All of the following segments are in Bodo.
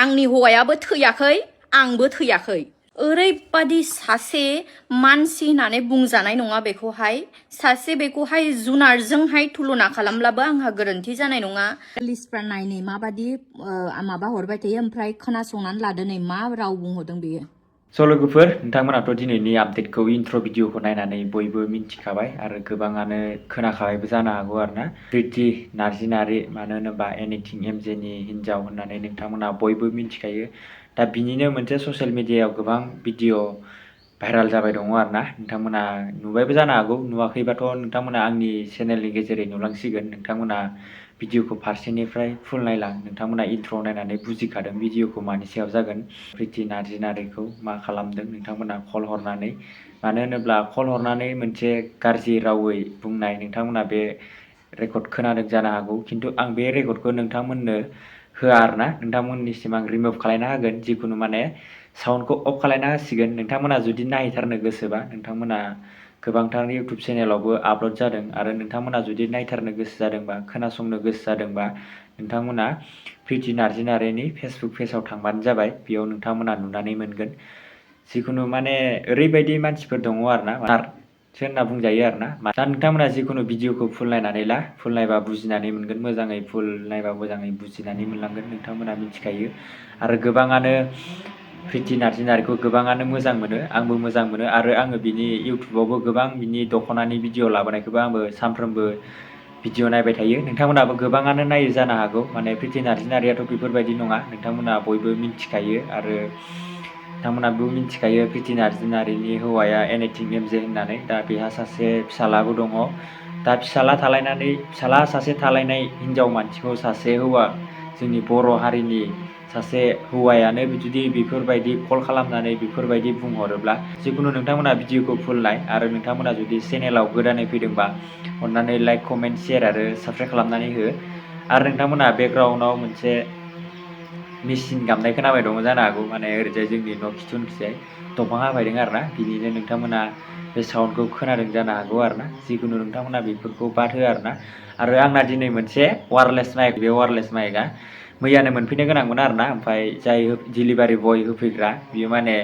आंनि हौवायाबो थैयाखै आंबो थैयाखै ओरैबादि सासे मानसि होननानै बुंजानाय नङा बेखौहाय सासे बेखौहाय जुनारजोंहाय तुलना खालामब्लाबो आंहा गोरोन्थि जानाय नङा पुलिसफ्रा नायनै माबादि माबा हरबाय थायो ओमफ्राय खोनासंनानै लादो नै मा राव बुंहरदों बेयो लोगोफोर नोंथांमोनाथ' दिनैनि आपडेटखौ इन्ट्र' भिडिअखौ नायनानै बयबो मिन्थिखाबाय आरो गोबाङानो खोनाखाबायबो जानो हागौ आरोना प्रिति नार्जिनारि मानो होनोबा एनिथिं एमजेनि हिन्जाव होननानै नोंथांमोना बयबो मिन्थिखायो दा बिनिनो मोनसे ससियेल मिडियायाव गोबां भिडिअ भाइराल जाबाय दङ आरोना नोंथांमोना नुबायबो जानो हागौ नुवाखैबाथ' नोंथांमोना आंनि चेनेलनि गेजेरै नुलांसिगोन नोंथांमोना भिडिअखौ फारसेनिफ्राय फुल नायला नोंथांमोना इन्ट्र' नायनानै बुजिखादों भिडिअखौ मानि सायाव जागोन प्रिति नार्जिनारिखौ मा खालामदों नोंथांमोना कल हरनानै मानो होनोब्ला कल हरनानै मोनसे गाज्रि रावै बुंनाय नोंथांमोना बे रेकर्ड खोनादों जानो हागौ खिन्थु आं बे रेकर्डखौ नोंथांमोननो होआ आरोना नोंथांमोननिसिम आं रिमुभ खालायना होगोन जिखुनु माने साउन्डखौ अफ खालायना होसिगोन नोंथांमोना जुदि नायथारनो गोसोबा नोंथांमोना गोबांथार इउटुब चेनेलावबो आपल'ड जादों आरो नोंथांमोना जुदि नायथारनो गोसो जादोंबा खोनासंनो गोसो जादोंबा नोंथांमोना प्रिति नार्जिनारिनि फेसबुक पेजाव थांबानो जाबाय बेयाव नोंथांमोना नुनानै मोनगोन जिखुनु माने ओरैबायदि मानसिफोर दङ आरोना सो होनना बुंजायो आरोना दा नोंथांमोना जिखुनु भिडिअखौ फुल नायनानै ला फुल नायबा बुजिनानै मोनगोन मोजाङै फुल नायबा मोजाङै बुजिनानै मोनलांगोन नोंथांमोना मिथिखायो आरो गोबाङानो प्रिति नार्जिनारिखौ गोबाङानो मोजां मोनो आंबो मोजां मोनो आरो आङो बिनि इउटुबावबो गोबां बिनि दख'नानि भिडिअ लाबोनायखौबो आंबो सानफ्रोमबो भिडिअ नायबाय थायो नोंथांमोनाबो गोबाङानो नायो जानो हागौ माने प्रिति नार्जिनारियाथ' बेफोरबायदि नङा नोंथांमोना बयबो मिथिखायो आरो नोंथांमोनाबो मिथिखायो प्रिति नार्जिनारिनि हौवाया एनिथिं एमजे होननानै दा बेहा सासे फिसालाबो दङ दा फिसाला सासे थालायनाय हिनजाव मानसिखौ सासे हौवा जोंनि बर' हारिनि सासे हौवायानो जुदि बेफोरबायदि कल खालामनानै बेफोरबायदि बुंहरोब्ला जिखुनु नोंथांमोना भिडिअखौ फुल नाय आरो नोंथांमोना जुदि चेनेलाव गोदानै फैदोंबा अननानै लाइक कमेन्ट शेयार आरो साबस्क्राइब खालामनानै हो आरो नोंथांमोना बेकग्राउन्डआव मोनसे मेचिन गाबनाय खोनाबाय दङ जानो हागौ माने ओरैजाय जोंनि न' खिथुनखिजाय दंफां हाफायदों आरोना बिनिनो नोंथांमोना बे साउन्डखौ खोनादों जानो हागौ आरोना जिखुनु नोंथांमोना बेफोरखौ बाद हो आरोना आरो आंना दिनै मोनसे वायारलेस माइक बे वायारलेस माइकआ मैयानो मोनफैनो गोनांमोन आरोना ओमफ्राय जाय डिलिभारि बय होफैग्रा बियो माने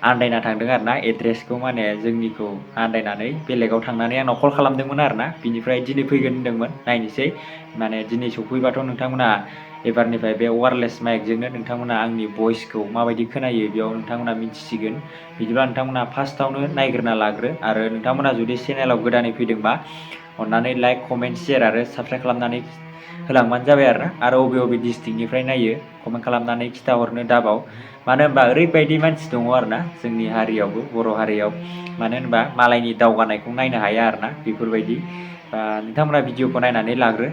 आन्दायना थांदों आरोना एड्रेसखौ माने जोंनिखौ आन्दायनानै बेलेगाव थांनानै आंनाव कल खालामदोंमोन आरोना बिनिफ्राय दिनै फैगोन होनदोंमोन नायनोसै माने दिनै सफैबाथ' नोंथांमोना एबारनिफ्राय बे वायारलेस माइकजोंनो नोंथांमोना आंनि भइसखौ माबायदि खोनायो बेयाव नोंथांमोना मिथिसिगोन बिदिब्ला नोंथांमोना फार्स्टआवनो नायग्रोना लाग्रो आरो नोंथांमोना जुदि चेनेलाव गोदानै फैदोंबा अननानै लाइक कमेन्ट शेयार आरो साबस्क्राइब खालामनानै होलांबानो जाबाय आरो अबे डिस्ट्रिक्टनिफ्राय नायो कमेन्ट खालामनानै खिथाहरनो दाबाव मानो होनबा ओरैबायदि मानसि दङ आरोना जोंनि हारियावबो बर' हारियाव मानो होनबा मालायनि दावगानायखौ नायनो हाया आरोना बेफोरबायदि नोंथांमोना भिडिअखौ नायनानै लाग्रो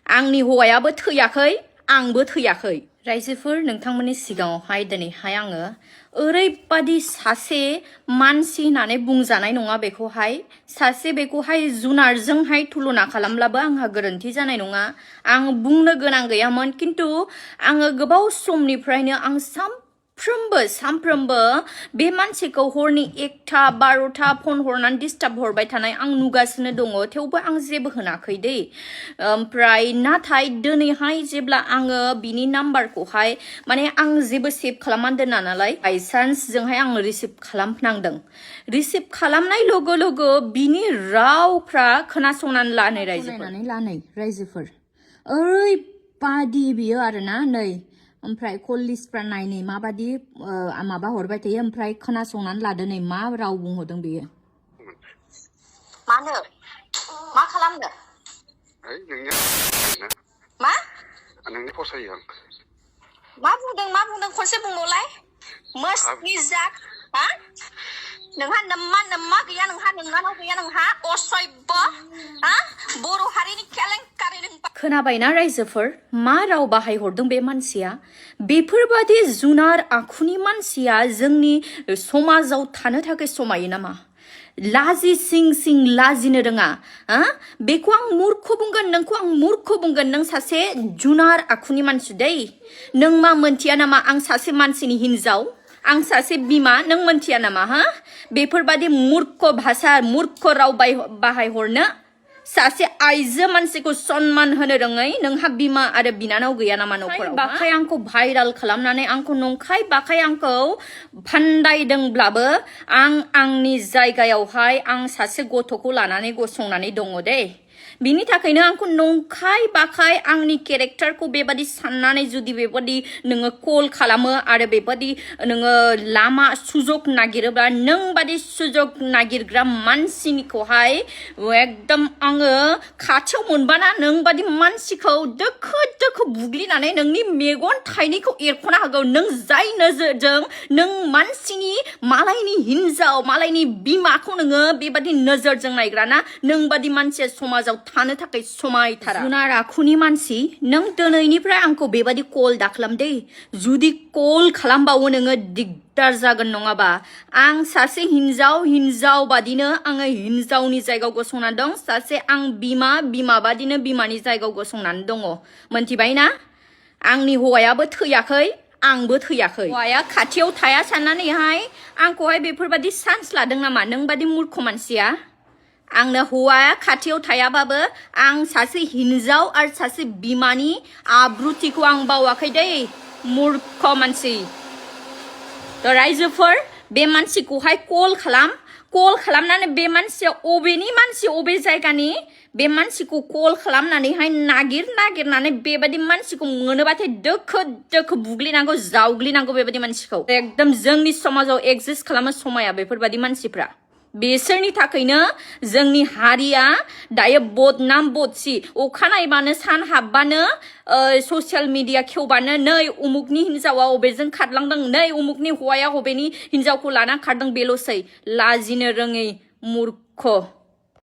आंनि हौवायाबो थैयाखै आंबो थैयाखै रायजोफोर नोंथांमोननि सिगाङावहाय दिनैहाय आङो ओरैबादि सासे मानसि होननानै बुंजानाय नङा बेखौहाय सासे बेखौहाय जुनारजोंहाय तुलना खालामब्लाबो आंहा गोरोन्थि जानाय नङा आं बुंनो गोनां गैयामोन खिन्थु आङो गोबाव समनिफ्रायनो आं सानफ्रोमबो बे मानसिखौ हरनि 1टा 12टा फन हरनानै डिस्टार्ब हरबाय थानाय आं नुगासिनो दङ थेवबो आं जेबो होनाखै दै ओमफ्राय नाथाय दिनैहाय जेब्ला आङो बिनि नाम्बारखौहाय माने आं जेबो सेभ खालामनानै दोना नालाय बायसान्स जोंहाय आं रिसिभ खालामनांदों रिसिभ खालामनाय लोगो लोगो बिनि रावफ्रा खोनासंनानै लानै रायजोफोर ओरैबादि बियो आरोना नै ओमफ्राय कल लिस्टफ्रा नायनै माबादि माबा हरबाय थायो ओमफ्राय खोनासंनानै लादो नै मा राव बुंहरदों बेयो मानो मा खालामनो मा नोंनि फसायो आं मा बुंदों खनसे बुंबावलाय मस्टनि जात हा नोंहा नम्मा गैया नोंनाव गैया नोंहा असभ्य हा बर' हारिनि केलेंकारि खोनाबायना रायजोफोर मा राव बाहायहरदों बे मानसिया बेफोरबादि जुनार आखुनि मानसिया जोंनि समाजाव थानो थाखाय समायो नामा लाजि सिं लाजिनो रोङा बेखौ आं मुर्ख बुंगोन नोंखौ आं मुर्ख बुंगोन नों सासे जुनार आखुनि मानसि दै नों मा मोनथिया नामा आं सासे मानसिनि हिनजाव आं सासे बिमा नों मोनथिया नामा बेफोरबादि मुर्ख भाषा मुर्ख राव बाहायहरनो सासे आइजो मानसिखौ सन्मान होनो रोङै नोंहा बिमा आरो बिनानाव गैया नामा न'खराव बाखाय आंखौ भाइराल खालामनानै आंखौ नंखाय बाखाय आंखौ फान्दायदोंब्लाबो आं आंनि जायगायावहाय आं सासे गथ'खौ लानानै गसंनानै दङ दे बिनि थाखायनो आंखौ नंखाय बाखाय आंनि केरेक्टारखौ बेबादि साननानै जुदि बेबादि नोङो कल खालामो आरो बेबादि नोङो लामा सुजग नागिरोब्ला नों बादि सुजग नागिरग्रा मानसिनिखौहाय एकदम आङो खाथियाव मोनबाना नों बादि मानसिखौ दोखो दोखो बुग्लिनानै नोंनि मेगन थाइनैखौ एरख'ना होगौ नों जाय नोजोरजों नों मानसिनि मालायनि हिन्जाव मालायनि बिमाखौ नोङो बेबादि नोजोरजों नायग्राना नों बादि मानसिया समाजाव थानो थाखाय समायथारा जुनार आखुनि मानसि नों दिनैनिफ्राय आंखौ बेबादि कल दाखालाम दे जुदि कल खालामबावो नोङो दिगदार जागोन नङाबा आं सासे हिन्जाव बादिनो आङो हिन्जावनि जायगायाव गसंनानै दं सासे आं बिमा बादिनो बिमानि जायगायाव गसंनानै दङ मोनथिबाय ना आंनि हौवायाबो थैयाखै आंबो थैयाखै हौवाया खाथियाव थाया साननानैहाय आंखौहाय बेफोरबादि चान्स लादों नामा नों बादि मुर्ख मानसिया आंनो हौवाया खाथियाव थायाबाबो आं सासे हिन्जाव आरो सासे बिमानि आब्रुथिखौ आं बावाखै दै मुर्ख मानसि थ' रायजोफोर बे मानसिखौहाय कल खालामनानै बे मानसिया अबेनि मानसि अबे जायगानि बे मानसिखौ कल खालामनानैहाय नागिरनानै बेबादि मानसिखौ मोनोबाथाय दोखो दोखो बुग्लिनांगौ जावग्लिनांगौ बेबादि मानसिखौ एकदम जोंनि समाजाव एक्जिस्ट खालामो समाया बेफोरबादि मानसिफ्रा बिसोरनि थाखायनो जोंनि हारिया दायो बदनाम बदसि अखानायबानो सान हाबबानो ससियेल मिडिया खेवबानो नै उमुकनि हिन्जावा अबेजों खारलांदों नै उमुकनि हौवाया अबेनि हिन्जावखौ लाना खारदों बेल'सै लाजिनो रोङै मुर्ख